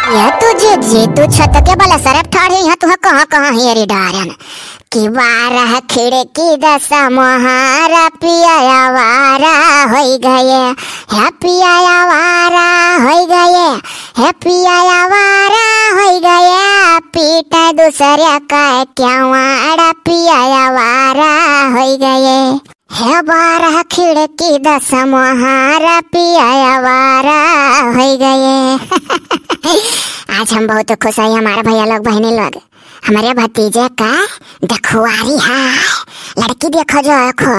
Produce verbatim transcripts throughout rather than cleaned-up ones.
या तू जिज्जी, तू छत के बलसरत ठाढ़े, यहाँ तुहा कहाँ कहाँ हियरी डारन। कि बारह खिड़की दस मोहारा पिया आवारा होई गए, हे पिया आवारा होई गए, हे पिया आवारा होई गए, पीट दूसरे का क्यावाड़ा पिया आवारा होई गए। हे बारह खिड़की दस मोहारा पिया आवारा होई गए। आज हम बहुत खुश है, हमारे भैया लोग, बहनी लोग, हमारे भतीजे का देखुआरी है, लड़की देखा जाए खो।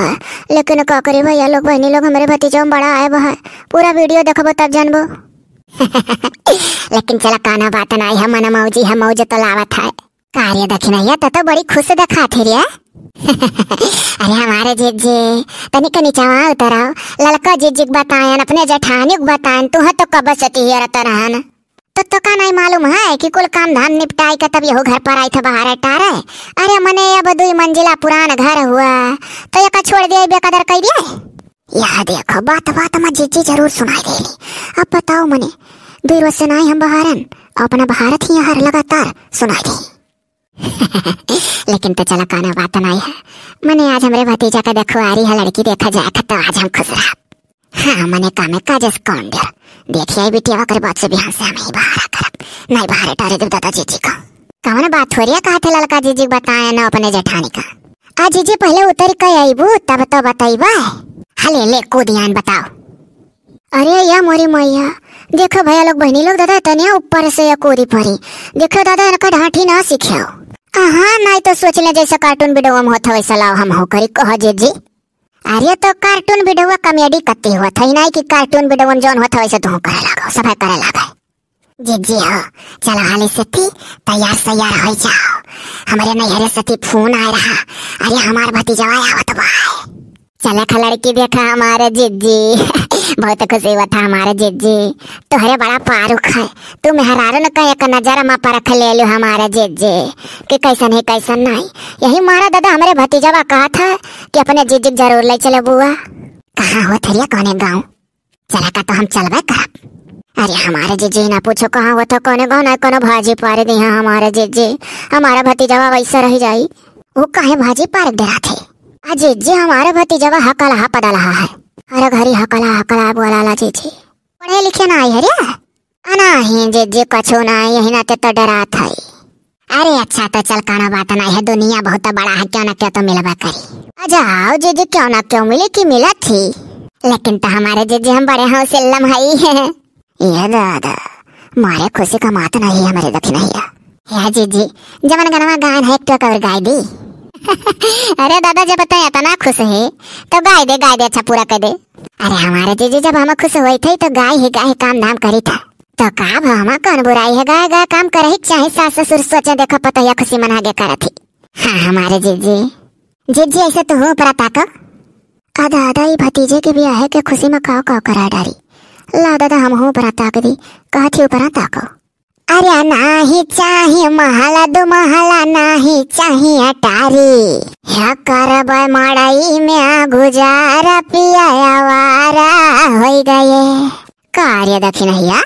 लेकिन का करी भैया लोग, बहनी लोग, हमारे भतीजे में बड़ा आए है, पूरा वीडियो देखबो तब जानबो। लेकिन चला, काना बात नाई है, मन मौजी है, मौज तो लावत है। का रे दखिनहिया, त तो बड़ी खुश देखात है रे। अरे हमारे जिज्जी, तनिक नीचवा उतराओ। ललका जिज्जी के बतायन, अपने जेठानी के बतायन, तुहा तो कब से तिहियरत रहन। तो, तो का नहीं मालूम है कि कुल काम धाम निपटाई के तब यहू घर पर आई था बाहर टारे। अरे मने अब दुई मंजिला पुरान घर हुआ, तो एका छोड़ दिया, बेकदर कई दिया। यह देखो, बात बात में जिज्जी जरूर सुनाई देली। अब बताओ मने, दुई रोज से नाई हम बहारन, अपना बहारत ही हर लगातार सुनाई दे। लेकिन तो चला, काना बात नाई है, मने आज हमरे भतीजा का देखुआरी है, लड़की देखा जाए तो आज हम खुश रहा। हाँ, मने कामे काज से कौन डर। देखिए बिटिया, ओकर बात से बिहान से हम ही बहारा करब, नाई बहारे टारे देव दादा जिज्जी को। कौन बात हो रही है, कहा थे ललका जिज्जी बताए ना अपने जेठानी का। आ जिज्जी, पहले उतर के अइबू, तब तो बतइबा। हले ले, कूद आन, बताओ। अरे या मोरी मैया, देखो भैया लोग, बहनी लोग, दादा तनिया ऊपर से या कोरी परी। देखो दादा, इनका ढांठी ना सीखे हो। हाँ, नहीं तो सोच ले जैसे कार्टून वीडियो में होता वैसा लाओ हम हो करी, कहो जिज्जी। अरे तो कार्टून वीडियो कॉमेडी कत्ती होत है, नहीं कि कार्टून वीडियो में जौन होता वैसे तू करे लागो, सब करे लागे। जिज्जी हो, चला हाली से थी तैयार सैयार हो जाओ। हमारे नैहरे से थी फोन आए रहा, अरे हमार भतीजवा आवत बा। चला खा लड़की देखा हमारे जिज्जी। बहुत खुशी हुआ था हमारे जिज्जी, तोहरे बड़ा पारुख है। तू मेहरारू न कहीं एक नजर में परख ले लो हमारे जिज्जी कि कैसन है कैसन नहीं। यही मारा दादा हमारे भतीजवा कहा था कि अपने जिज्जी के जरूर ले चले बुआ। कहाँ हो थरिया, कौने गाँव? चला का तो हम चलबे करब। अरे हमारे जिज्जी ना पूछो कहाँ होत हो, कौने गाँव ना कोनो भाजी पार दी है हमारे जिज्जी। हमारा भतीजवा वैसे रह जाई। वो काहे भाजी पार डरा थे? आ जिज्जी हमारे भतीजवा हकलहा पदलहा है। अरे घरी हकला हकला बोलाला जिज्जी। पढ़े लिखे ना आई है रे? आ नाही जिज्जी, कछो नाही, यही नाते तो डरात है। अरे अच्छा, तो चल, कौनो बात नाही है, दुनिया बहुत बड़ा है, क्यों ना क्यों तो मिलबा करी। आ जाओ जिज्जी, क्यों ना क्यों मिली कि मिलत ही। लेकिन तो हमारे जिज्जी हम बड़े हौसलम हई। ये दादा, मारे खुशी का मात नहीं है हमारे दखिनहिया। हे जिज्जी, जवन गनवा गायन है, एक टोक और गाय दी। अरे दादा, जब तो इतना खुश है, तो गाय दे, गाय दे, अच्छा पूरा कर दे। अरे हमारे जिज्जी, जब हम खुश होई थे, तो गाय ही गाय काम धाम करी था। तो का भा, हमा कौन बुराई है, गाय गाय काम करे ही चाहे, सास ससुर सोचे, देखो पतोहिया खुशी मना के करत ही। हाँ हमारे जिज्जी। जिज्जी, ऐसे तू हूँ ऊपरा ताको। आ दादा, ई भतीजे के बियाहे के खुशी में काव काव करा डारी। ला दादा, हम हूँ ऊपरा ताक दी, कहत ही ऊपरा ताको। अरे नाही चाही महला दो महला, नाही चाही अटारी। ह्या करबै मड़ई में गुजारा, पिया आवारा होई गए। का रे दखिनहिया,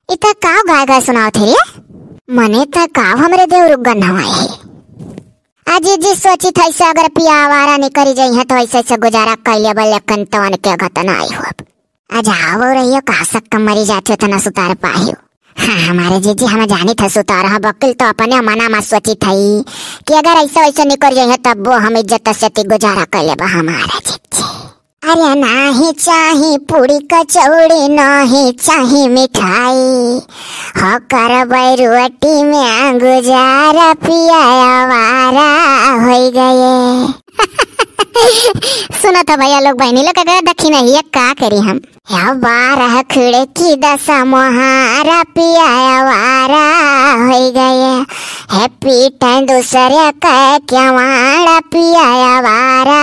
इ त काव गाय गाय सुनावत हे रे? मने त काव हमरे देवरु गन्हवा है। आ जिज्जी सोचित है से अगर पिया आवारा निकरी जाई है तो ऐसे ऐसे गुजारा कैले बल्ले कंतवन के गत नाई हो। आ जाओ रहियो, का सक्का मरी जात हो, तना सुतार पाहियो। हाँ, हमारे जिज्जी, हम जानित है सुतार, हाँ, वकील तो अपने मना में सोचित है कि अगर ऐसे वैसे निकल जाई है तब वो हम इज्जत से ती गुजारा कैले बा हमारे जिज्जी। अरे नाही चाही पूड़ी कचौड़ी, नाही चाही मिठाई, हो करबै रोटी में गुजारा, पिया आवारा होई गए। सुनत हो भैया लोग, बहनी लोग, अगर दखिनहिया का करी हम। या बारह खिड़की दस मोहारा, पिया आवारा होई गए। हे पीटे दूसरे के केवाड़ा, पिया आवारा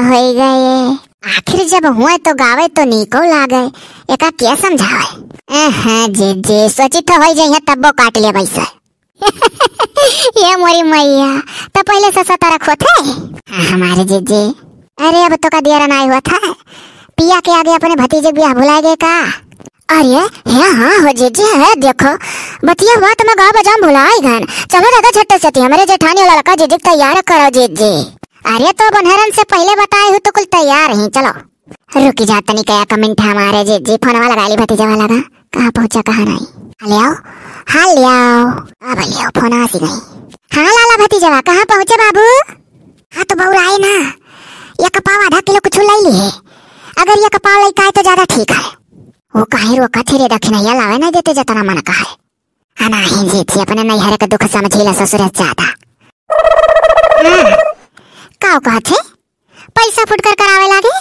होई गए। आखिर जब हुए तो गावे तो नीको लागे, एका के समझावे? अहं, जिज्जी, सोची तो होई जइहे तब्बो काट ले वैसे। ये मोरी मैया, तो पहले से सतर्क होत है। हाँ, हमारे जिज्जी। अरे, अब तो का दियर नाई हुआ था, पिया के आगे अपने भतीजे के बियाह भुलाए गए का? अरे, हे हाँ हो जीजी, हे देखो, बतिया बात में गाँव बजाम भुलाइ गन। चलो दादा, झट्टे से ती हमरे जेठानी वाला लड़का जीजी के तैयार करो जीजी। अरे तो बन्हरन से पहिले बताए हो तो कुल तैयार ही, चलो। रुकी जा तनी, कया का मिनट हमारे जीजी, फोनवा लगाइ ली भतीजवा लगा, कहाँ पहुँचा कहाँ नहीं। हेलो, हेलो, अब लियो, फोन आसी गई। हाँ लाला भतीजवा, कहाँ पहुँचे बाबू? हाँ तो बउराए ना, एक पाव आधा किलो कुछ लइ लिहे, अगर एक पाव लइके आए तो ज्यादा ठीक है। वो काहे रोकत है रे दखिनैया, लावे नहीं देते जतना मन का है। आ नाही जीजी, अपने नैहर के दुख समझीला ससुरे ज्यादा। हाँ, का कहत है? पैसा फुटकर करावे लागे?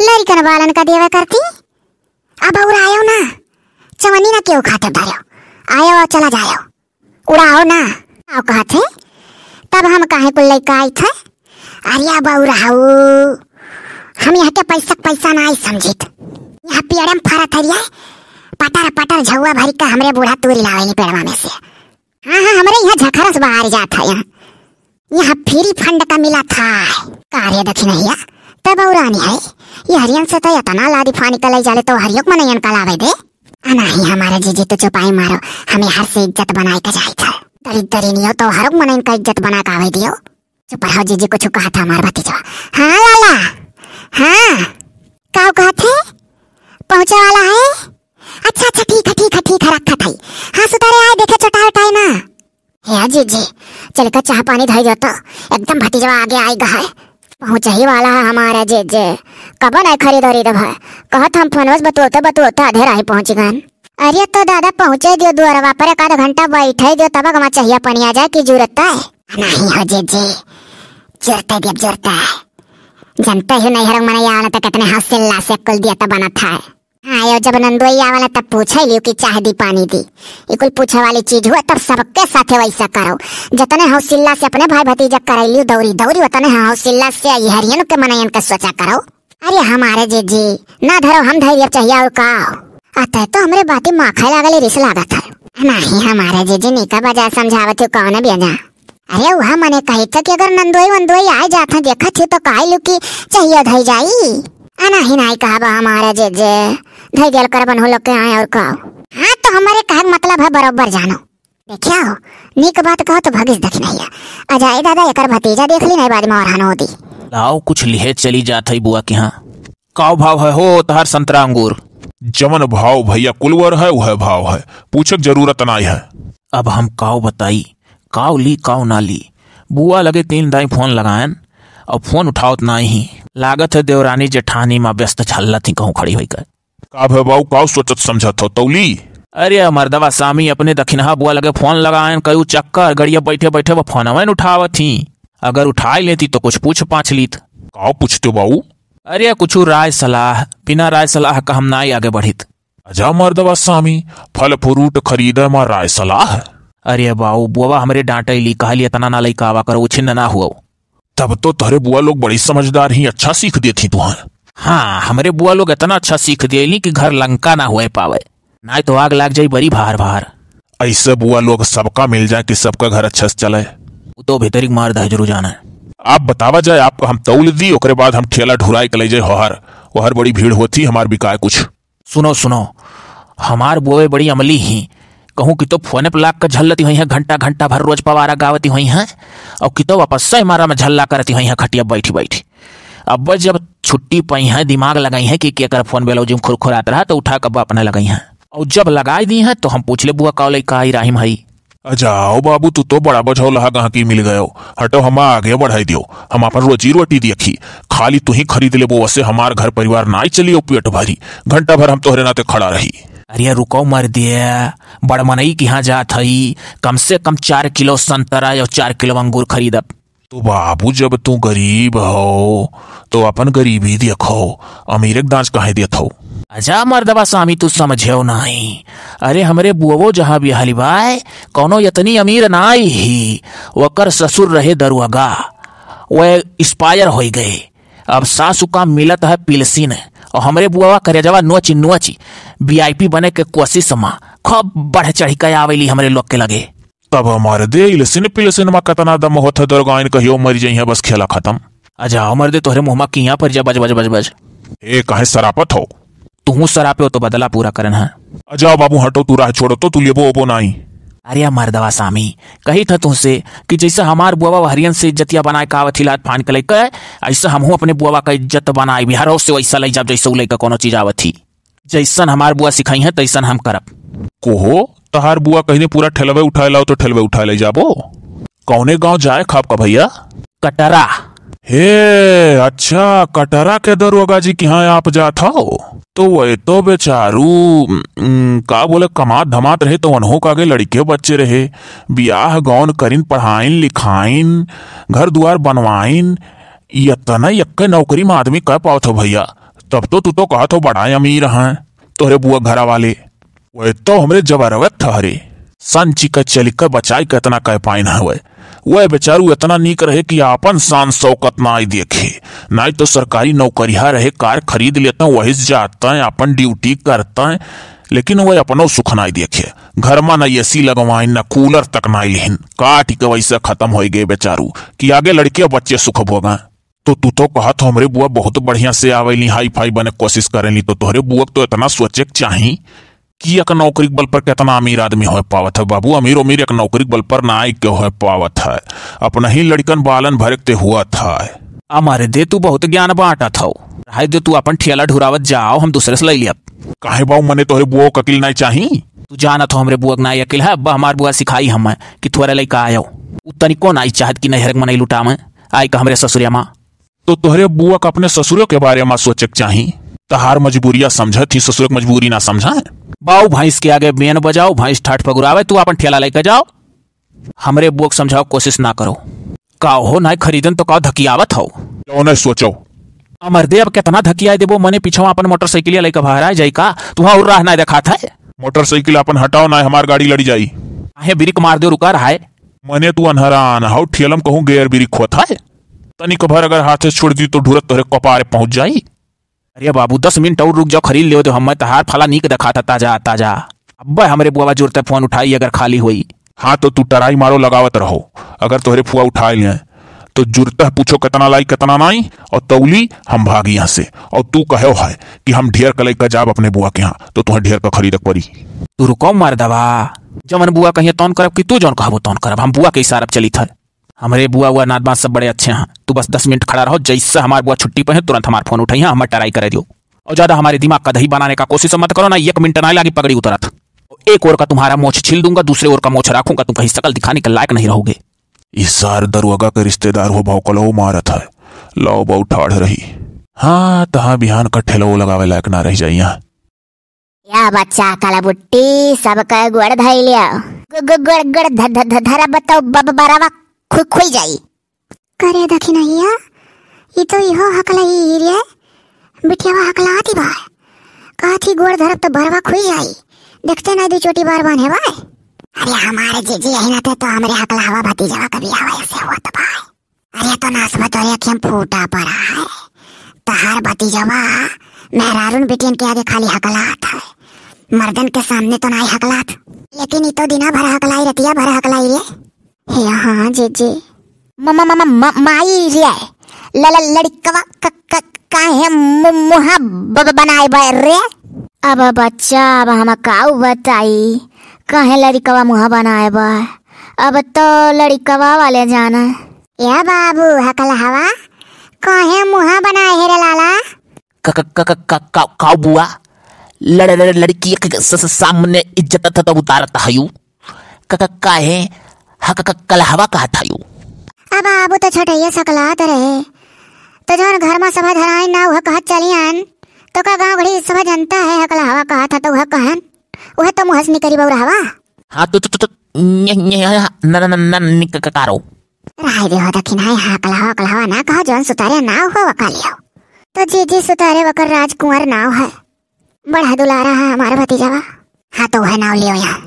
लड़िकन बालन का देवे करती? अब और आयो ना, चवनी ना केहू खातिर धर्यो, आयो और चला जायो, उड़ाओ ना। का कहत है? तब हम काहे कुल लइके आइत है? अरे बउराऊ, हम यहाँ के पैसा के पैसा नाहीं समझित। यहाँ पेड़े में फरत हरिया, पटर पटर झउआ भरि के हमरे बूढ़ा तूरी लावे नी पेड़वा में से। हाँ, हाँ, हमरे यहाँ झखरस बहार जात है यहाँ। यहाँ फ्री फंड का मिला था। का रे दखिनैया, तब और आनी है, ये हरियन से तो इतना लादी फानी का लइ जाले तो हरियो के मनैयन का लावे दे। आ नाही हमारे जीजी तो चुपाई मारो, हमें हर से इज्जत बनाए के जाइत है। दरिद्दरिनियो तो हर मनैयन का इज्जत बना के आवे दियो। चुप रहो जीजी, कुछ कहत है हमार भतीजवा। हाँ लाला, हाँ, का कहत है? पहुँचे वाला है? अच्छा, अच्छा, ठीक है, ठीक है, ठीक है, रखत है। हाँ सुतारे आए, देखे चोटाए उटाए ना। हे जीजी, चल के चाह पानी धइ दो तो, एकदम भतीजवा आगे आइ गा है। पहुँचे ही वाला है हमारा जीजी, कबो नहीं खरीद उरीद है। कहत हम फोनवा से बतुआते बतुआते आधे राही पहुँच गन। अरे तो दादा पहुँचे दियो दुअरवा पर, एक आध घंटा बैठे दियो, तब अगमा चाहिया पनिया जाए की जरूरत है। नहीं हो जीजी, जरूरत है, देब जरूरत है। जनते ही नैहर में मनैया आना तो कितने हौसला से कुल दिया तो बनत है। हाँ, यो जब नंदोई आवेला तब पूछे लियो कि चाह दी पानी दी। ई कुल पूछे वाली चीज हुआ, तब सबके साथे वैसा करो। जतने हौसिल्ला से अपने भाई भतीजा करे लियो दौरी दौरी, उतने हौसिल्ला से ई हरियन के मनयन के सोचा करो। अरे हमारे जीजी, ना धरो हम धैर्य चाहिए और का। अतः तो हमरे बाती माँ खाए लागले रिस लागत है। नहीं हमारे जीजी, निका बजा समझावत हो कौन बिया जा। अरे वह मने कही था कि अगर नंदोई वंदोई आए जात हैं देखत ही तो काई लुकी चाहिए धई जाई। अना ही नाई कहबा हमारे जे जे धई दियल कर बनहु लोग के आए और का। हाँ तो हमारे कहे के मतलब है बरोबर जानो। देखिया हो, नीक बात कहो तो भगिस दखिनैया। अजाए दादा एकर भतीजा देख ली नहीं बाद में और हनो दी। लाओ कुछ लिहे चली जात है बुआ के यहाँ। काव भाव है हो तहार संतरा अंगूर? जवन भाव भैया कुलवर है वह भाव है, पूछे के जरूरत नाई है। अब हम काव बताई, काव ली काव ना ली। बुआ लगे तीन दाई फोन लगायन और फोन उठावत नाई ही। लागत है देवरानी जेठानी मा व्यस्त झल्लत ही कहूँ खड़ी होई कर। का भे बाऊ, काव सोचत समझत हो तौली? अरे मर्दवा सामी अपने दखिनहा बुआ लगे फोन लगायन कयू चक्कर गड़िया बैठे बैठे वो फोनवा न उठावत ही। अगर उठाई लेती तो कुछ पूछ पाछ लीत। काव पूछते बाऊ? अरे कुछ राय सलाह, बिना राय सलाह का हम नाई आगे बढ़ित। अजा मर्दवा सामी, फल फ्रूट खरीदे मा राय सलाह? अरे बाऊ, बुआ हमरे डांटैली, कहली इतना ना लइका आवा करो, उछिन्न ना हुआ। तब तो तोहरे बुआ लोग बड़ी समझदार ही, अच्छा सीख देत ही तुहैं। हाँ, हमरे बुआ लोग इतना अच्छा सीख देली कि घर लंका ना हुए पावे, नाई तो आग लाग जाई बड़ी भार भार। ऐसे बुआ लोग सबका मिल जाए कि सबका घर अच्छा से चले। वो तो भीतरी के मार दहजरू जाना है। आप बतावा जाए, आपका हम तौल दी, ओकरे बाद हम ठेला ढुराई के ले जाए होहर। ओहर बड़ी भीड़ होती, हमार बिकाए कुछ। सुनो, सुनो, हमार बुआ बड़ी अमली ही। कहूँ कि तो फोने पर लाग के झल्लती हुई हैं, घंटा घंटा भर रोज पवारा गावती हुई हैं, और कि तो वापस से हमारा में झल्ला करती हुई हैं खटिया बैठी बैठी। अब बस जब छुट्टी पाई हैं, दिमाग लगाई हैं कि केकर फोन बेलौजी में खुरखुरात रहा, तो उठा के अपना लगाई हैं। और जब लगाई दी हैं, तो हम पूछ ले, "बुआ, का लइका आई राहिम हई?" "अजाओ बाबू, तू तो बड़ा बझौलहा गहकी मिल गयो। हटो, हम आगे बढ़ाई दियो। हम अपन रोजी रोटी देखी। खाली तू ही खरीद लेबो, वसे हमार घर परिवार नाई चलियो पेट भरी। घंटा भर हम तोहरे नाते खड़ा रही।" "अरे रुको मर दिया, बड़ मनई के यहाँ जात हई, कम से कम चार किलो संतरा और चार किलो अंगूर खरीदब।" "तो बाबू, जब तू गरीब हो, तो अपन गरीबी देखो, अमीरे के दांच काहे देत हो?" "अजा मर्दवा सामी, तू समझेव नाई। अरे, हमरे बुअवो जहाँ बियाहली बाय, कौनो इतनी अमीर नाई ही। ओकर ससुर रहे दरुअगा, वह expire होई गए। अब सासु का मिलत है पिलसिन, और हमरे बुआवा करेजवा नोची नोची VIP बने के कोशिश मा खूब बढ़ चढ़ के आवेली हमरे लोग के लगे।" "तब मर्दे, इलसिन पिलसिन मा कतना दम होत है, दुर्गाइन कहियो मर जइहें, बस खेला खतम।" "अजा मर्दे, तोहरे मुँह मा किया पर जा, बज, बज, बज, बज।" "ए, काहे सरापत हो?" तुहूँ सरापे हो तो बदला पूरा करन है। अ जाओ बाबू, हटो, तू राह छोड़ो तो, तू लेबो ओबो नाई। अरे मर्दवा सामी, कही था तुहसे कि जैसे हमार बुआ हरियन से इज्जतिया बनाए का आवत ही लात फान के लइका, ऐसे हमहू अपने बुआ का इज्जत बनाई, बिहारो से वैसा लई जाब जैसे उ लइका कोनो चीज आवत ही। जैसन हमार बुआ सिखाई है तैसन हम करब। कोहो, तहार बुआ कहीं पूरा ठेलवे उठाए लाओ तो ठेलवे उठाए ले जाबो। कौने गांव जाए खाब का भैया? कटरा। हे, अच्छा, कटरा के दरोगा जी के यहाँ आप जात हो? तो वह तो बेचारू, उम, का बोले, कमात धमात रहे तो उन्हों का आगे लड़के बच्चे रहे, बियाह गौन करिन, पढ़ाइन लिखाइन, घर दुआर बनवाइन, इतना यक्के नौकरी में आदमी कर पावत हो भैया? तब तो तू तो कहत हो बड़ा अमीर हैं तोहरे बुआ घरा वाले। वह तो हमरे जबरवत ठहरे, संची का चलिका बचाई के इतना कह पाइन हवे। वह बेचारू इतना नीक रहे कि आपन शान शौकत नाई देखे, नाई तो सरकारी नौकरिया रहे, कार खरीद लेते, वही से जाते, आपन ड्यूटी करते, लेकिन वह अपनो सुख नाई देखे। घर में न एसी लगवाइन, न कूलर तक नाई लिहिन, काट के वैसे खत्म हो गए बेचारू कि आगे लड़के बच्चे सुख भोगा। तो तू तो कहत हो हमरे बुआ बहुत बढ़िया से आवेली, हाई फाई बने कोशिश करेली, तो तोहरे बुआ के तो इतना सोचे के चाही कि एक नौकरी के बल पर कितना अमीर आदमी हो पावत है बाबू, अमीर अमीर एक नौकरी के बल पर ना आए के हो पावत है, अपना ही लड़कन बालन भरे के ते हुआ था। अमर दे, तू बहुत ज्ञान बांटत हो, रहे दे, तू अपन ठेला ढुरावत जाओ, हम दूसरे से ले लिया। काहे बाबू, मने तोहरे बुआ के अकिल नाई चाही? तू जानत हो हमरे बुआ के नाई अकिल है, अब्बा हमार बुआ सिखाई हमें कि थोड़ा लइका आयो, उ तनिको नाई चाहत कि नैहर के मनई लुटावे, आई का हमरे ससुरिया माँ। तो तोहरे बुआ का अपने ससुरो के बारे में सोचे के चाही। तहार मजबूरिया समझत ही, ससुर के मजबूरी ना समझा। बाऊ भैंस के आगे बेन बजाओ, भैंस ठाठ पगुरावे, तू अपन ठेला लेके जाओ। हमरे बुआ के समझाओ कोशिश ना करो। का हो, नाई खरीदन तो का धकियावत हो? लो नहीं सोचो। अमर दे, अब कितना धकियाए देबो, मने पीछवा अपन मोटरसाइकिलिया लेके बाहर आ जाई का? तुहा और राह ना देखात है। मोटरसाइकिल अपन हटाओ, ना हमार गाड़ी लड़ी जाई। आहे ब्रेक मार दे, रुका रहा है। मने तू अनहरान हो, ठेलम कहूँ गेयर ब्रेक होत है। तनिक भर अगर हाथे से छोड़ दी तो ढुरत तोहरे कपारे पहुंच जाई। अरे बाबू, दस मिनट और रुक जाओ, खरीद लेओ तो हमें तहार फला नीक देखाता ताजा ताजा। अब्बे हमरे बुआ जुरते फोन उठाई अगर खाली होई। हाँ तो तू टराई मारो लगावत रहो, अगर तोहरे फुआ उठाए लें तो जुरते पूछो कितना लाई कितना नाई और तौली हम भागी यहाँ से। और तू कहो है कि हम ढेर कलई का जाब अपने बुआ के यहाँ तो तुम्हें ढेर का खरीदक पड़ी। तू रुको मर्दवा, जवन बुआ कहिए तौन करब कि तू जौन कहबो तौन करब, हम बुआ के इशारा पे चलित है। हमरे बुआ उआ नात बात सब बड़े अच्छे हैं, तू बस दस मिनट खड़ा रहो, जैसे हमार बुआ छुट्टी पे है तुरंत हमार फोन उठाई है, हमें टराई करे दियो। और ज्यादा हमारे दिमाग का दही बनाने का कोशिश मत करो ना, एक मिनट ना लागी पगड़ी उतरत। एक ओर का तुम्हारा मोछ छील दूंगा, दूसरे ओर का मोछ रखूंगा, तुम कहीं शकल दिखाने के लायक नहीं रहोगे। इस सार दरुआगा के रिश्तेदार हो भौकलो मारत है, लाओ बाऊ ठाढ़ रही। हाँ तहाँ बिहान का ठेलो लगावे लायक ना रह जाई यहाँ। या बच्चा कलबुट्टी, सबका गोड़ धइ लिया। गो-, गो-, गोड़, गोड़ ध-, ध-, ध-, धरा बताओ बब-, बरावा खु-, खुई जाई। करे दखिनहिया, ई तो इहो हकलई रे, बिटियावा हकलाती बा। कहत ही गोड़ धरब तो बरवा खुई जाई। देखते ना दू चोटी बार बांधे बा। अरे हमारे जीजी यही नाते तो हमरे हकलावा भतीजवा कभी आवे ऐसे होत बा। अरे तो नासवा तोरे अखियम फूटा पड़ा है। तहार भतीजवा मेहरारून बिटियन के आगे खाली हकलात है, मर्दन के सामने तो नाई हकलात। लेकिन ई तो दिना भर हकलाई, रतिया भर हकलाई रे। हे हाँ जीजी। म-, म-, म-, म-, म-, माई रे, ल-, ल-, लड़िकवा क-, क-, काहे मु-, मुहा ब-, ब-, बनाए बा रे? अब बच्चा, अब हम काऊ बताई, काहे लड़िकवा मुहा बनाए बा? अब तो लड़िकवा वाले जाना। या बाबू हकलहवा, काहे मुहा बनाए हे रे लाला? क-, क-, क-, क-, क-, का, का बुआ? लड़-, लड़-, लड़की के स-, स-, सामने इज्जत त, त उतारत हयू। क-, क-, काहे? ह-, क-, क-, कलहवा कहत हयू। अब बाबू तो छोटैया सकलात रहे, तो जौन घर में सभा धराइन ना, उह कहत चलियन, तो का गाँव घड़ी सभा जनता है, हकलहवा कहत है, तो उह कहन, उह तो मुँह से निकरी बउरहवा। हाँ, तो, तो, तो, तो, न, न, न, न, न, न, निक-, क-, कारो। राय दे हो दखिन है, हकलहवा, हकलहवा ना कहो, जौन सुतारे नाव हो, वका लियो। तो जीजी सुतारे वकर राजकुंवर नाव है। बड़ा दुलारा है हमारा भतीजावा। हाँ, तो वह नाव लियो यहाँ।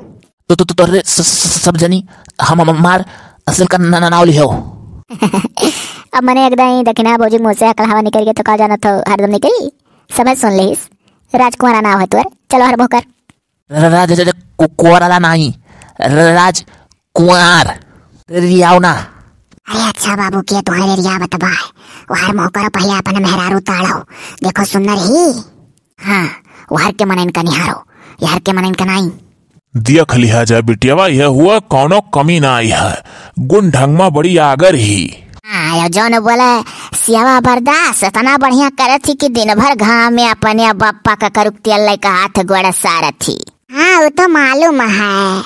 तो, तो, तो, तो रे, स-, स-, स-, सब जनी, हम, हम, हमार असल का ना, ना, नाव लियो। अब मने एकदम ही दखिना भौजी मुँह से हकलहवा निकल गया, तो का जाना तो हरदम निकली। समझ सुन लेस। राजकुंवरा नाव है तोर। चलो हर मुँह कर। र-, र-, राज, राज, कु-, कुंवरा नाई, र-, राज कुंवार। रे, रियाओ ना। अरे अच्छा बाबू, के तुम्हारे रिया बतबा है? वहर मोह करो, पहले अपन मेहरारू ताड़ो। देखो सुंदर ही। हाँ, वहर के मनइन का निहारो, यहर के मनइन का नाई। देख लिहा जाए बिटियावा, यह हुआ कौनो कमी नाई है, गुण ढंग मा बड़ी आगर ही। हाँ, यो जौन बोले सियावा बर्दाश्त इतना बढ़िया करत ही कि दिन भर घाम में अपने बप्पा का करुक तेल लइका हाथ गोड़ सारत ही। हाँ, वो तो मालूम है।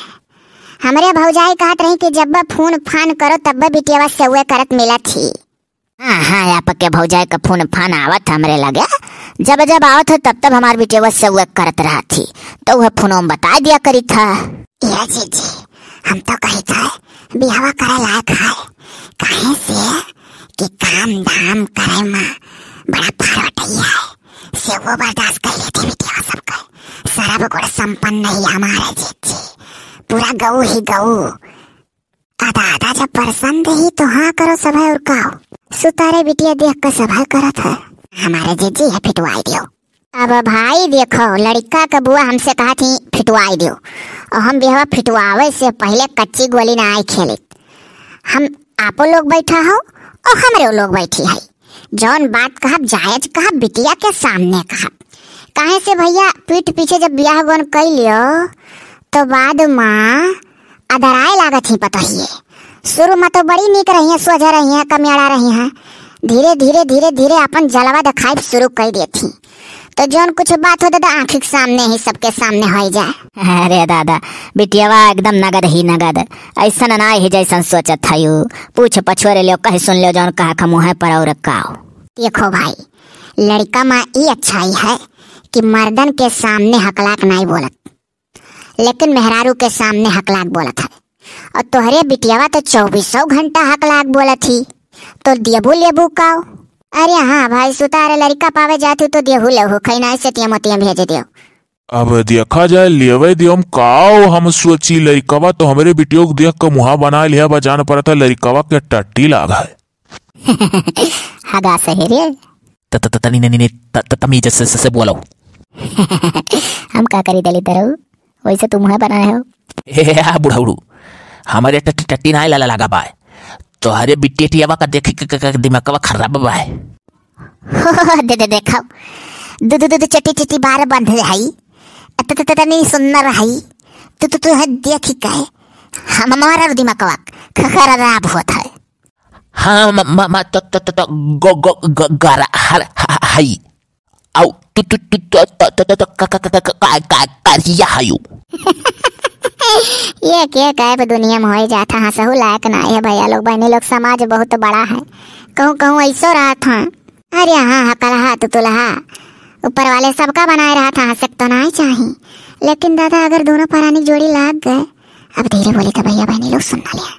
हमरे भौजाई कहत रही कि जब फोन फान करो तब बिटियावा से उहे करत मिलत ही। हाँ, हाँ, आपके भौजाई का फोन फान आवत हमरे लगे। जब जब आवत है तब तब हमार बिटियावा से उहे करत रहत ही। तो उहे फोन में बता दिया करी था। ए जीजी, हम तो कही था बियाहवा करे लायक है। काहे से कि काम धाम करे मा बड़ा फारवटैया है। से वो बर्दाश्त कर लेती बिटियावा सबके। सरब गुण संपन्न ही हमारे जीजी। पूरा गऊ ही गऊ। आधा आधा जब पसंद ही तो हाँ करो सभे और का हो। सुतारे बिटिया देख के सभे करत है। हमारे जीजी है फिटवाई दियो। अब भाई देखो, लड़का का बुआ हमसे कहा थी फिटवाई दियो, और हम बियाहवा फिटवावे से पहले कच्ची गोली ना आई खेली। हम आपो लोग बैठा हो और हमरे लोग बैठी है। जौन बात कहब जायज कहब, बिटिया के सामने कहब। काहे से भैया, पीठ पीछे जब बियाह गौन कई लियो तो बाद मा अदराए लागत ही पतोहिए। शुरू मा तो बड़ी नीक रही है, सोझा रही है, कमियाड़ा रही है। धीरे धीरे धीरे धीरे अपन जलवा दिखाई शुरू कर देत ही। तो जौन कुछ बात हो दादा, आँखी के सामने ही, सबके सामने हो जाए। अरे दादा, बिटियावा एकदम नगद ही नगद, ऐसन ना ही जैसन सोचत है यू। पूछ पछोरे लियो, कही सुन लियो, जौन कहा का मुँह पर और काओ। देखो भाई, लड़का मा ई अच्छाई है कि मर्दन के सामने हकलाक नाई बोलत, लेकिन मेहरारू के सामने हकलाक बोलत है। और तोहरे बिटियावा तो चौबीसों घंटा हकलाक बोलत ही, तो देबू लेबू काओ? अरे हाँ भाई, सुतारे लड़का पावे जात ही तो देहू लेहू, खैना से तिया मोतिया भेज दियो। अब देखा जाए, लेवे दियो हम काओ। हम सोची लड़कवा तो हमरे बिटियो के देख के मुँहा बना लिया बा, जान पड़ता लड़कवा के टट्टी लाग है। हगा सही रे। त, त, त, तनी, तनी, तनी, त, त, तमीज से, से, से बोलो। हम का करी दलित रहो, वैसे तुम है बनाए हो। ए, ए, आ बुढ़ाउड़ू, हमारे टट्टी, टट्टी ना लाला लागा बाय। तोहरे बिटियवा का देखी के, के, के दिमागवा खराब बाय। हो, हो, हो, दे, दे, देखो। दू, दू, दू, दू चट्टी, चट्टी बार बंध है। त, त, त, तनी सुंदर है। तू, तू, तू है देखी के। हम, हमारा दिमागवा ख-, खराब होत है। हाँ, म-, म-, म-, त-, त-, त-, त-, ग-, ग-, ग-, गरा, हर, ह-, ह-, हई। आउ, तू, तू, तू, त-, त-, त-, त-, त-, क-, क-, क-, क-, क-, क-, करिया हयू। ये के गायब दुनिया में होए जात है, हंसहु लायक ना है भैया लोग, बहनी लोग, समाज बहुत बड़ा है। कहूँ, कहूँ ऐसो रहत है। अरे हाँ, हकलहा, तुतुलहा, ऊपर वाले सबका बनाए रहत है, हंसे के तो ना ही चाही। लेकिन दादा, अगर दोनों परानी जोड़ी लाग गए, अब धीरे बोले तो भैया बहनी लोग सुन ना लिया,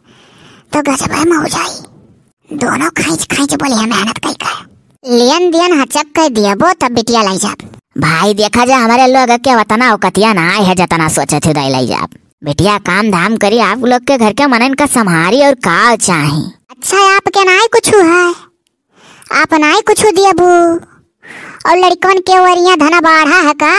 तो गजब है मऊ जाई। दोनों खींच खींच बोली है मेहनत कई कर। लेन देन हचक कई दियबो तब बिटिया लाई जाब। भाई देखा जा हमरे लोग के वतना औकतिया ना आए है जतना सोचे थे दाई लाई जाब। बिटिया काम धाम करी, आप लोग के घर के मनन का संभारी और का चाही। अच्छा आपके ना कुछ है, आप ना कुछ दियबू और लड़कन के ओरिया धना बाढ़ा है का?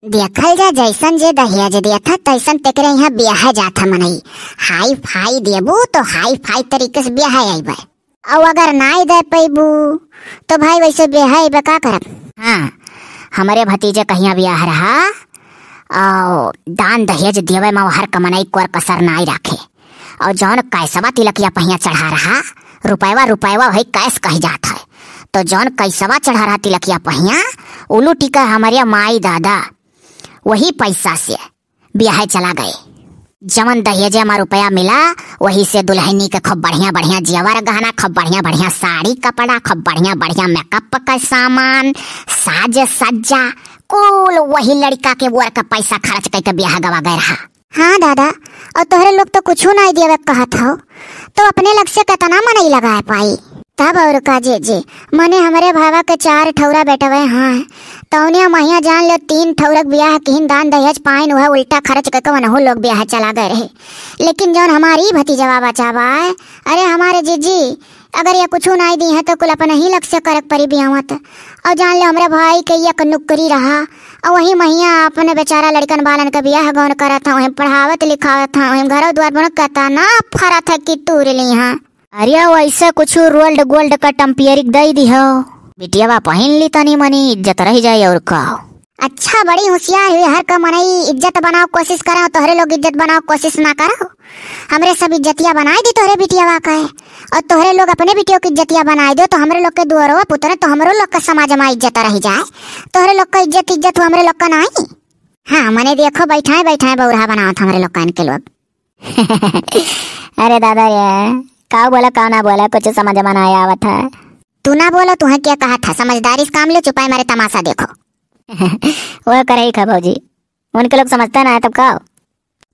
देखल जा जैसन जे दहेज देत है तैसन तेकरे यहाँ ब्याह जात है मनई। हाई फाई देबू तो हाई फाई तरीके से ब्याह आइबे। और अगर नाई दे पैबू तो भाई वैसे ब्याह आइबे का करब? हाँ, हमरे भतीजे कहिया ब्याह रहा और दान दहेज देवे में हर कमनई कोर कसर नाई राखे। और जौन कैसवा तिलकिया पहिया चढ़ा रहा, रुपयवा रुपयवा वही कैस कही जात है। तो जौन कैसवा चढ़ा रहा तिलकिया पहिया, उलू टिका हमरे माई दादा वही पैसा से ब्याह चला गए। जवन दहेजे में रुपया मिला, वही से दुल्हनी के खूब बढ़िया बढ़िया जेवर गहना, खूब बढ़िया बढ़िया साड़ी कपड़ा, खूब बढ़िया बढ़िया मेकअप का सामान, साज सज्जा, कुल वही लड़का के ओर का पैसा खर्च करके ब्याह गवा गए रहा। हाँ दादा, और तोहरे लोग तो कुछू नाई देवे कहत हो, तो अपने लग से केतना मनई लगाए पाई? तब और का जे जे, मने हमरे भावा के चार ठौरा बेटवे हैं, तौने महिया जान लो तीन ठौरक ब्याह किहिन दान दहेज पाइन, वह उल्टा खर्च करके वनहु लोग ब्याह चला गए रहे। लेकिन जौन हमारी भतीजवा बचा बाय, अरे हमारे जीजी, अगर ये कुछू नाई दी है तो कुल अपने ही लग से करक परी बियावत। और जान लो हमरे भाई के एक नुकरी रहा, और वही महिया अपने बेचारा लड़कन बालन के बियाह गौन करत हैं, वहीं पढ़ावत लिखावत हैं, वहीं घरों द्वार बनो केतना फरत है कि तूर ली हैं। अरे वैसे कुछ रोल्ड गोल्ड का टम्पियरिक दई दी हो, बिटियावा पहिन ली तनी मनी इज्जत रह जाए और का। अच्छा, बड़ी होशियार हुई, हर का मनई इज्जत बनाओ कोशिश करो, तोहरे लोग इज्जत बनाओ कोशिश ना करो। हमरे सब इज्जतिया बनाए दी तोहरे बिटियावा का, और तोहरे लोग अपने बिटियों की इज्जतिया बनाए दो, तो हमरे लोग के दुअरवा पुतरे, तो हमरो लोग का समाज में इज्जत रह जाए। तोहरे लोग का इज्जत, इज्जत हो, हमरे लोग का नाई। हाँ, मने देखो, बैठाए, बैठाए बौरहा बनावत हमरे लोग का इनके लोग। अरे दादा, ये काऊ बोला, काऊ ना बोला, कुछ समझ में ना आवत है। तू ना बोलो, तुहे क्या कहा था? समझदारी से काम ले, चुपाई मारे तमाशा देखो। वो करे ही खा भौजी, उनके लोग समझते ना है तब का?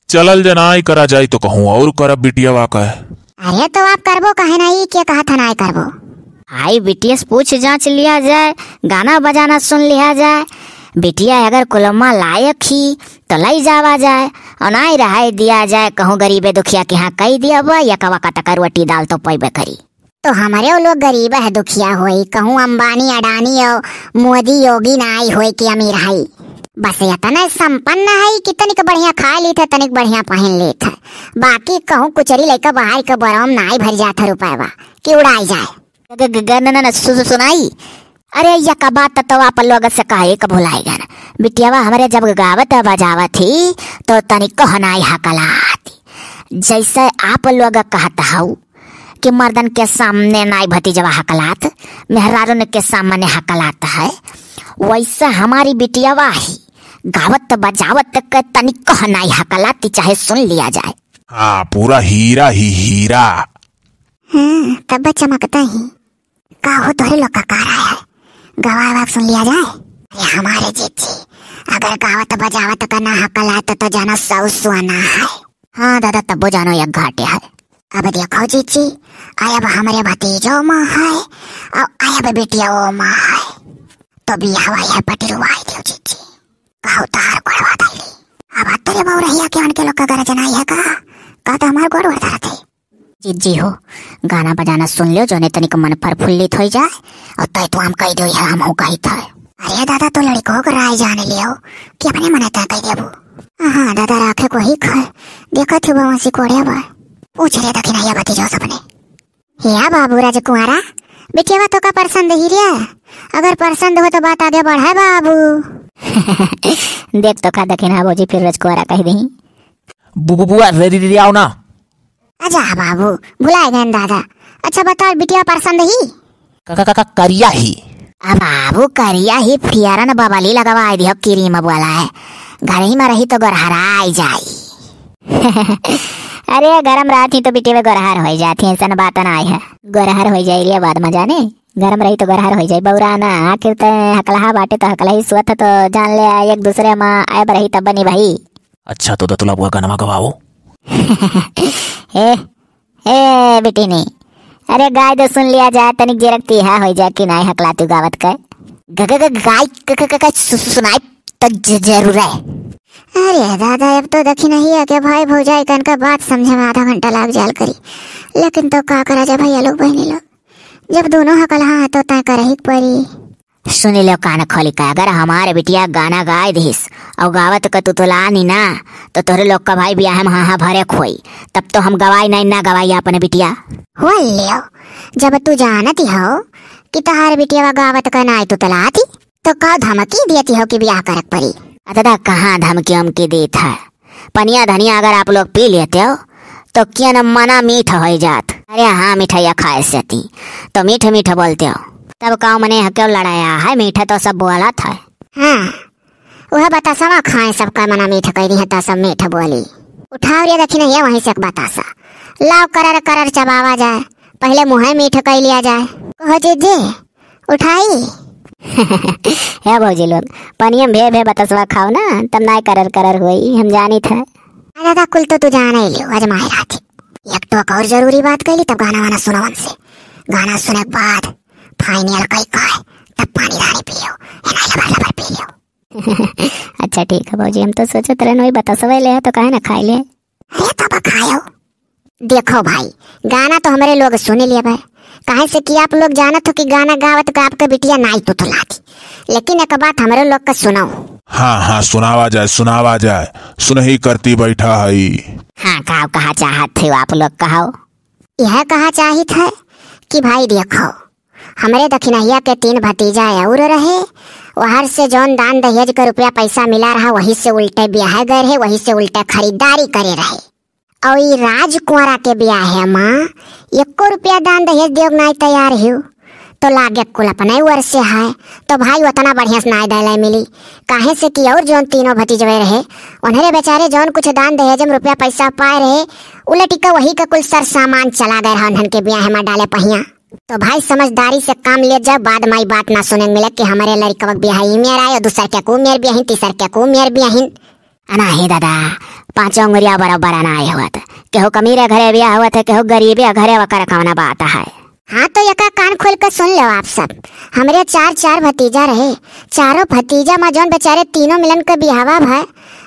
चलल जनाई करा जाई तो कहूँ और करब बिटियावा का। अरे तो आप करबो काहे ना, ई क्या कहा था ना करबो? आई बिटिया से पूछ जांच लिया जाए, गाना बजाना सुन लिया जाए। बिटिया अगर कुलमा लायक ही तो लई जावा जाए, और नाई रहाई दिया जाए, कहूँ गरीबे दुखिया के यहाँ कही दिया बा, या कवा का तकर रोटी दाल तो पैबे करी। तो हमरे वो लोग गरीब है, दुखिया होई, कहूँ अंबानी, अडानी और मोदी, योगी नाई होई कि अमीर है, बस इतना संपन्न है कि तनिक बढ़िया खा ली थे, तनिक बढ़िया पहन ली थे, बाकी कहूँ कुचरी लेकर बाहर के बरम नाई भर जात है रुपयवा कि उड़ाई जाए। ग-, ग-, ग-, न, न, न, सु-, सु-, सुनाई। अरे, यका बात तो आप लोग से कहे के भुलाएगा ना। बिटियावा हमरे जब गावत बजावत ही, तो तनिक कहनाई हकलात। जैसे आप लोग कहत हऊ कि मर्दन के सामने नाई भतीजवा हकलात, मेहरारून के सामने हकलात है, वैसे हमारी बिटियावा ही गावत बजावत के तनिक कहनाई हकलात, चाहे सुन लिया जाए। हाँ, पूरा हीरा ही हीरा। हाँ, तब चमकता ही। का हो तोहरे लोग का, का राय है? गवाए वाग सुन लिया जाए? अरे हमारे जीजी, अगर गावत बजावत का ना हकलात तो, तो जाना सौ सुहाना है। हाँ दादा, तब्बो जानो एक घाटे है। अब देखो जीजी, आयब हमरे भतीजो माँ है और आयब बिटियाओ माँ है, तो बियाहवा यह पटिरवाई दियो जीजी। कहू तार गोड़वा धैली। अब तेरे बउरहिया के उनके लोग का गरज नाई है का? का तो हमार गोड़ वरदा रहते। जीजी हो, गाना बजाना सुन लियो, जोने तनिक मन प्रफुल्लित होई जाए, और तय तो हम कह दो, यह हम हो कही था। अरे दादा, तो लड़को को राय जाने लियो कि अपने मने तय कह देबू। हाँ दादा, राखे को ही खै, देखा थी बवासी कोड़े बा। पूछ रे दखिनहिया भतीजो सबने। या बाबू राजकुंवारा, बिटियावा तो का पसंद ही रे? अगर पसंद हो तो बात आगे बढ़ाए बाबू। देख तो का दखिनहा भौजी फिर राजकुंवारा कह दही। बु-, बु-, बुआ, रे दीदी, आओ ना। आजा बाबू, भुलाए गए दादा। अच्छा बताओ, बिटिया पसंद ही? का, का, का, का, करिया ही। अब बाबू, करिया ही, फियरन बबली लगवाए दियो, क्रीम वाला है। घर ही में रही तो गोरहराई जाई। अरे, गरम रहत ही तो बिटिया गोरहर होई जात ही, ऐसन बात ना है। गोरहर होई जाई रे बाद में जाने, गरम रही तो गोरहर होई जाई। बौरा ना, आखिर ते हकलहा बाटे तो हकलही सुअत तो जान ले, एक दूसरे में आयब रही तब बनी भाई। अच्छा, तो दतुला बुआ गनवा गवाओ। ए, ए, बिटिनी, अरे गाय दो सुन लिया जाए, तनिक जेरक तीहा होई जाए कि नाई हकला तू गावत के। ग-, ग-, ग-, गाय क-, क-, क-, क-, सु-, सु-, सुनाई तो ज-, जरूर है। अरे दादा, अब तो दखिनहिया के भाई भौजाई कन का बात समझे में आधा घंटा लाग जाल करी, लेकिन तो का करा जा भैया लोग, बहनी लोग, जब दोनों हकलहा है तो तय करही के परी। सुन लो कान खोली के, अगर हमारे बिटिया गाना गाय दिस और गावत के तुतलानी ना, तो तोहरे लोग का भाई बियाह में हाँ हाँ भरे खोई। तब तो हम गवाई नहीं, ना गवाई अपने बिटिया। हो लियो, जब तू जानती हो कि तोहार बिटिया गावत के नाई तुतलाती, तो का धमकी देती हो कि बियाह करक परी? अ दादा, कहाँ धमकी उमकी देत है? पनिया धनिया अगर आप लोग पी लेते हो, तो क्या न मना मीठ हो जात। अरे हाँ, मिठाइया खाए से ती, तो मीठ मीठ बोलते हो। तब का मने है, क्यों लड़ाया है? मीठा तो सब बोलत है। हाँ, वह बतासा खाए, सबका मना मीठ कह दी है, तो सब मीठ बोली। उठाओ रे दखिनहिया वहीं से एक बतासा लाओ, करर करर चबावा जाए, पहले मुँहे मीठ कह लिया जाए। कहो जीजी, उठाई। हे भौजी लोग, पनिया में भे भे बतसवा खाओ ना, तब नाय करर करर होई, हम जानी था। अरे दादा, कुल तो तू जाने ही लियो, आजमाए रात। एक टोक और जरूरी बात कह ली, तब गाना वाना सुनो हमसे। गाना सुने के बाद final कही कहे, तब पानी रानी पी लियो, ये ना लबर लबर पी लियो। अच्छा ठीक है भौजी, हम तो सोचत रहन वही बतसवे ले है तो काहे ना खाए ले। अरे तब खायो। देखो भाई, गाना तो हमरे लोग सुन लेबे, काहे से कि आप लोग जानत हो कि गाना गावत का आपके बिटिया नाई तुतलाती, लेकिन एक बात हमरे लोग का सुनाओ। हाँ, हाँ, सुनावा जाए, सुनावा जाए, सुनही करती बैठा हई। हाँ, का कहा चाहत थे आप लोग, कहो। यह कहा चाहित है कि भाई देखो, हमरे दखिनहिया के तीन भतीजा और रहे, वहर से जौन दान दहेज के रुपया पैसा मिला रहा, वही से उल्टे बियाहे गए रहे, वही से उल्टे खरीदारी करे रहे। और ई राजकुंवरा के बियाहे मा एको रुपया दान दहेज देवे नाई तैयार हियो, तो लागे कुल अपने वर से है। तो भाई, उतना बढ़िया से नाई देले मिली, काहे से कि और जौन तीनों भतीजवे रहे, उन्हरे बेचारे जौन कुछ दान दहेज में रुपया पैसा पाए रहे, उलटिका वही का कुल सर सामान चला गए रहा उन्हन के बियाहे मा डाले पहिया। तो भाई, समझदारी से काम ले जाओ, बाद मा ई बात ना सुने मिले कि हमरे लड़िकवा के बियाह ई मेर आयो, दूसर के कु मेर बियाहिन, तीसर के कु मेर बियाहिन। अना हे दादा, पाँचों अंगुरिया बराबर अना आए हुआ था। केहू कमीरे घरे बियाह हुआ था, केहू गरीबे घरे, वकर कवना बात है। हाँ, तो यका कान खोल के सुन लो आप सब। हमरे चार, चार भतीजा रहे, चारों भतीजा मा जौन बेचारे तीनों मिलन के बियाहवा भय,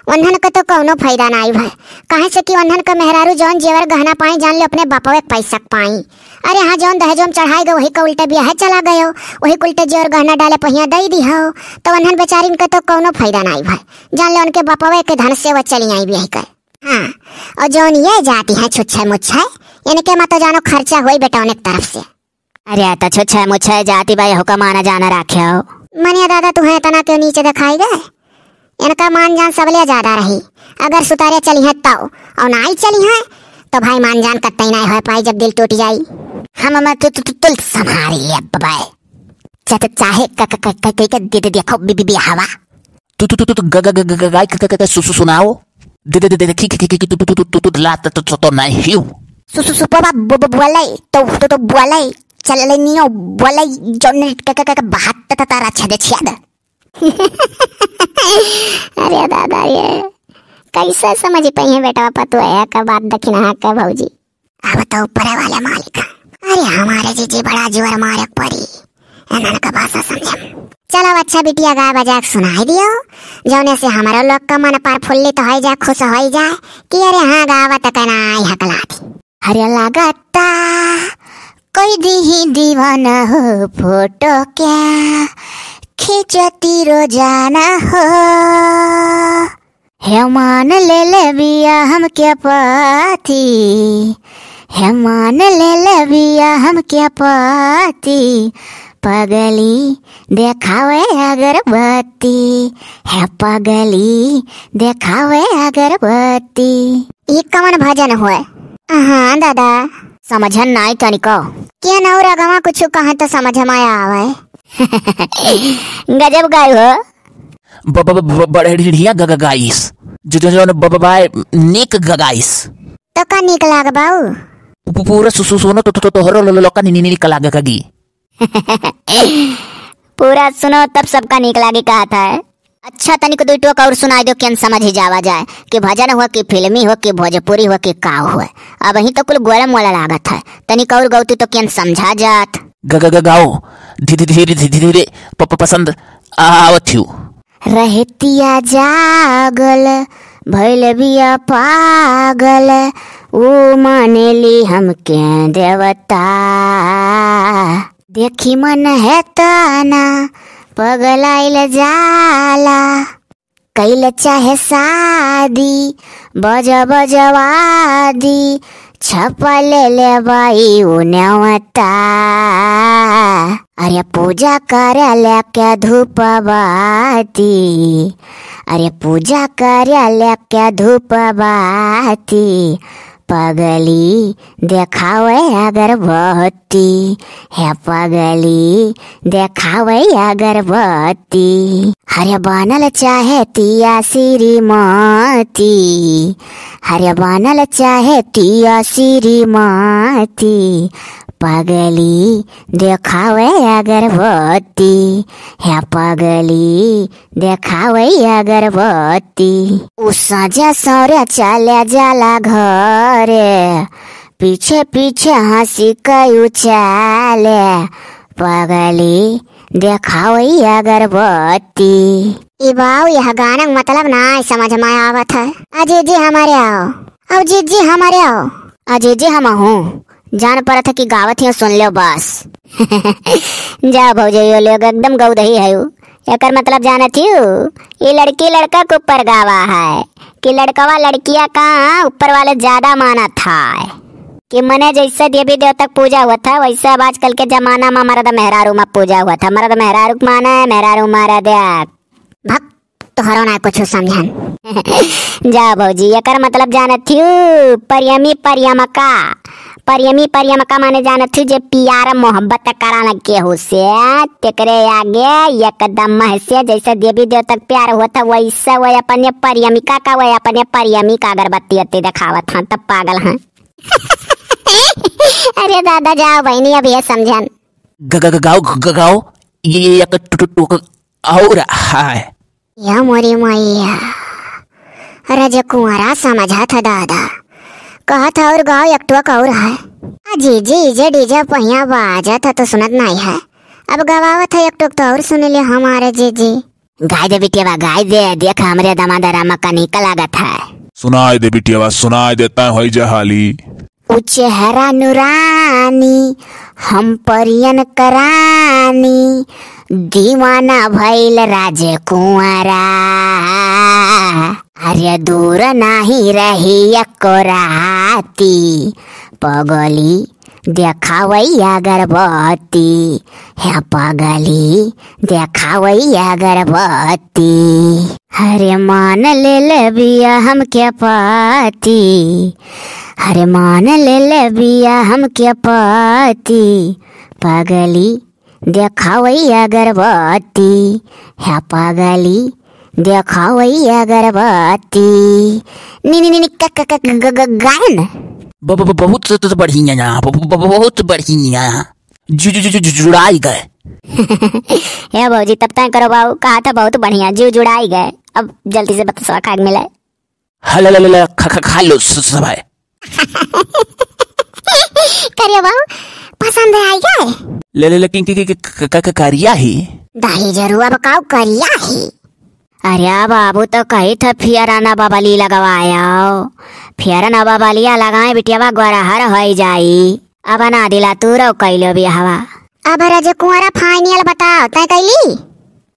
उन्हन के तो कौनो फायदा नाई भय। काहे से कि उन्हन के मेहरारू जौन जेवर गहना पाई, जान लो अपने बापवे के पैसा के पाई। अरे हाँ, जौन दहेजो में चढ़ाई गए, वही का उल्टे बियाहे चला गयो, वही का उल्टे जेवर गहना डाले पहिया दई दिहो, तो उन्हन बेचारिन के तो कौनो फायदा नाई भय। जान लो उनके बापवे के धन से वो चली आई बियाह के। हाँ, और जौन ये जाती है छुच्छे मुच्छे, इनके मा तो जानो खर्चा होई बेटा उनके तरफ से। अरे, तो छुच्छे मुच्छे जाति बा, एहू का माना जाना राख्यो। मनिया दादा, तुहे इतना क्यों नीचे दिखाई गए? इनका मान जान सबले ज्यादा रही। अगर सुतारे चली हैं तो, और नाई चली हैं तो भाई, मान जान कतई नाई होए पाई जब दिल टूट जाई। हम मैं तु, तु, तु, तुल संभारी ले बबाए। चा-, चा-, चाहे क-, क-, क-, क-, क-, क-, दे, दे, देखो बी, बी, बी हवा। तू, तू, तू, तू, तू, ग-, ग-, ग-, ग-, गाय क-, क-, क-, क-, सु-, सु-, सुनाओ। दे, दे, दे, दे, खी, खी, खी, खी, तू, तू, तू, तू, तू, ला, त-, त-, त-, तो नहीं हूँ। सु-, सु-, सुपवा ब-, ब-, बोले, तो, तो, तो बोले, चल ले नियो, बोले, जौन क-, क-, क-, क-, बहात त-, त-, तारा छेदे छेद। अरे दादा रे, कैसे समझ पाई है बेटा पतोह का बात दखिनहा का भौजी? अब तो ऊपरे वाले मालिक हैं। अरे हमारे जीजी बड़ा जोर मारे परी, इन्हन का भाषा समझम। चलो अच्छा बिटिया, गाय बजा के सुनाई दियो, जौने से हमारो लोग का मन प्रफुल्लित होई जाए, खुश होई जाए कि अरे हाँ, गावत के नाई हकलाती। अरे लागता कोई दिही दीवाना हो फोटो क्या खींचती रोजाना हो। हे मान ले ले बिया हम क्या पाती, हे मान ले ले बिया हम क्या पाती, पगली देखावे अगरबत्ती, हे पगली देखावे अगरबत्ती। ई कवन भजन होए? हाँ दादा। समझन नाई तनिको। केन और अगवा कुछ कहे तो समझ में आवे। गजब गाय हो। ब-, ब-, ब-, ब-, बढ़िया ग-, ग-, गाइस। जो, जो, जो ब-, ब-, बाय नीक ग-, गाइस। तो का नीक लाग बाऊ? पू-, पू-, पूरा सु-, सु-, सुनो तो, तो, तो, तोहरो लो-, लो-, लोका नी-, नी-, नीक लाग गी। पूरा सुनो तब सबका नीक लागे कहत है। अच्छा, तनिक दुई टोक और सुनाई दो, केन समझ ही जावा जाए कि भजन हो कि फिल्मी हो कि भोजपुरी हो कि का हो। अबहीं तो कुल गोला मोला लागत है, तनिक और गौती तो केन समझा जात। ग-, ग-, ग-, गाओ, धी-, धी-, धीरे, धी-, धीरे, प-, प-, पसंद आवत हियो। रहतिया जागल भइल बिया पागल, ऊ मानेली हमके देवता। देखी मन है तना पगलाइल जाला, कइल चाहे शादी बज बजवादी, छपा ले ले बाई उ नेवता। अरे पूजा करे लेके धूप बाती, अरे पूजा करे लेके धूप बाती, पगली देखावे अगरबत्ती, हे पगली देखावे अगरबत्ती। हरे बनल चाहे तिया श्रीमती, हरे बनल चाहे तिया श्रीमती, पगली देखावे अगरबत्ती, हे पगली देखावे अगरबत्ती। उ सजा सौरे चले जाला घरे, पीछे पीछे हँसी कयू चाले, पगली देखावे अगरबत्ती। ई बाऊ, यह गाना के मतलब ना समझ में आवत है। अजी जी हमारे आओ, अब जी जी हमारे आओ। अजी जी हम हूँ, जान परत है कि गावत ही सुन लो बस। जा भौजइयो लोग, एकदम गौदही है उ। एकर मतलब जानत हियो, ई लड़की लड़का के ऊपर गावा है कि लड़कवा लड़किया का ऊपर वाले ज्यादा मानत है। कि मने जैसे देवी देवता के पूजा होत है, वैसे अब आजकल के जमाना मा मरद मेहरारू मा पूजा होत है। मरद मेहरारू के माने, मेहरारू मरद। भक, तोहरो ना कुछ समझन। जा भौजी, एकर मतलब जानत हू, परियमी परियमका। परियमी परियमका माने जानत हू जे प्यार मोहब्बत कराना केहू से, तेकरे आगे एकदम महसे जैसे देवी देवता के प्यार होत है, वैसे वो अपने परियमिका का, वो अपने परियमी का अगरबत्ती अत्ती देखावत हैं, तब पागल हैं। अरे दादा, जाओ बहिनी, अब ये समझन। ग-, ग-, ग-, गाओ, ग-, ग-, गाओ, ये, ये, ये, टु-, टु-, टु-, और हाय। या मोरी मैया, रजकुंवरा समझत है दादा, कहत है और गाओ, एक टोक और है। आ जीजी, जे डीजे पहिया बाजत है तो सुनत नहीं है, अब गवावत है एक टोक तो और सुन ले हमारे जीजी। गाय दे बिटियावा, गाय दे, देख हमरे दामाद रामा का निक लागत है। सुनाय दे बिटियावा, सुनाय दे, तैं होई जा हाली। उ चेहरा नुरानी, हम परियन करानी, दीवाना भइल राजकुंवरा। अरे दूर नाही रही एको राती, पगली देखावई अगरबत्ती, हे पगली देखावई अगरबत्ती। हरे मान ले ले बिया हमके पाती, हरे मान ले ले बिया हमके पाती, पगली देखावई अगरबत्ती, हे पगली देखावई अगरबत्ती। नी, नी, नी, नी, क-, क-, क-, ग-, ग-, गायन। ब-, ब-, ब-, बहुत स-, स-, बढ़िया, ब-, ब-, ब-, बहुत बढ़िया। जु-, जु-, जु-, जु-, जुड़ाई गए। हे भौजी, तब तय करो बाबू, कहा था बहुत बढ़िया, जु-, जुड़ाई गए। अब जल्दी से बतासवा खाए के मिले। हल, हल, हल, हल, खा, खा, खा लो स-, सब है। करिया बाबू, पसंद आई गए? ले, ले, ले, कि, कि, कि, कि, क-, क-, क-, करिया ही। दही जरूर अब काऊ करिया ही। अरे बाबू, तो कही था फेयर एंड लवली लगवायो। फेयर एंड लवलिया लगाए बिटियावा, गोरहर होई जाई। अब ना दिला तू रो कैलो बियाहवा। अब रजकुंवरा फाइनल बताओ, तय कैली?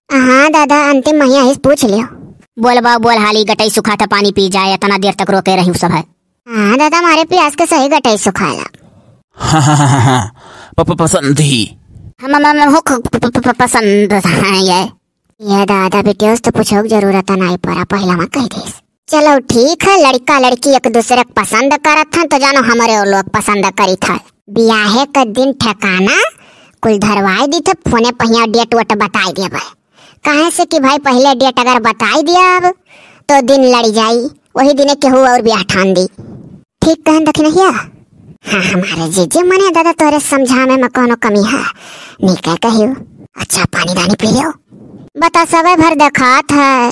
हाँ दादा, अंतिम महिया हिस पूछ लियो। बोल बाऊ, बोल हाली, गटई सुखा था, पानी पी जाए, इतना देर तक रोके रही सब है। हाँ दादा, मारे प्यास के सही गटई सुखाला। हाँ, हाँ, हाँ, हाँ, हाँ। प-, प-, पसंद ही। हम, हम, हम, हुक, प-, प-, प-, पसंद है ये। ये दादा, बिटियोस तो पूछो की जरूरत नहीं पड़ा, पहला मैं कह देस। चलो ठीक है, लड़का लड़की एक दूसरे के पसंद करत हैं तो जानो हमरे वो लोग पसंद करी था। बियाहे के दिन ठिकाना कुल धरवाई दी थे, फोने पहिया डेट वेट बताई देबे। काहे से कि भाई पहले डेट अगर बताई दिया अब तो दिन लड़ी जाई, वही दिने केहू और बियाह ठान दी। ठीक कहन दखिनहिया। हाँ, हमारे जीजे मने दादा तोरे समझावे में कोनो कमी है, नहीं कह कहियो। अच्छा पानी दानी पी लियो। बता सबे भर देखात है,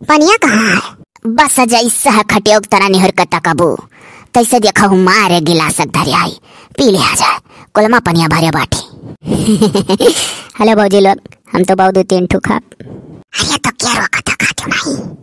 पनिया कहाँ है? बस जैसे है खटियोग तरह निहर के तकबू, तैसे देखा हूँ मारे गिलासक धरे आई, पी ले आ जाए, कोलमा पनिया भरे बाटी। हेलो भौजी लोग, हम तो बहुत दो तीन ठुक। अरे तो क्या रोका था, खाते नहीं?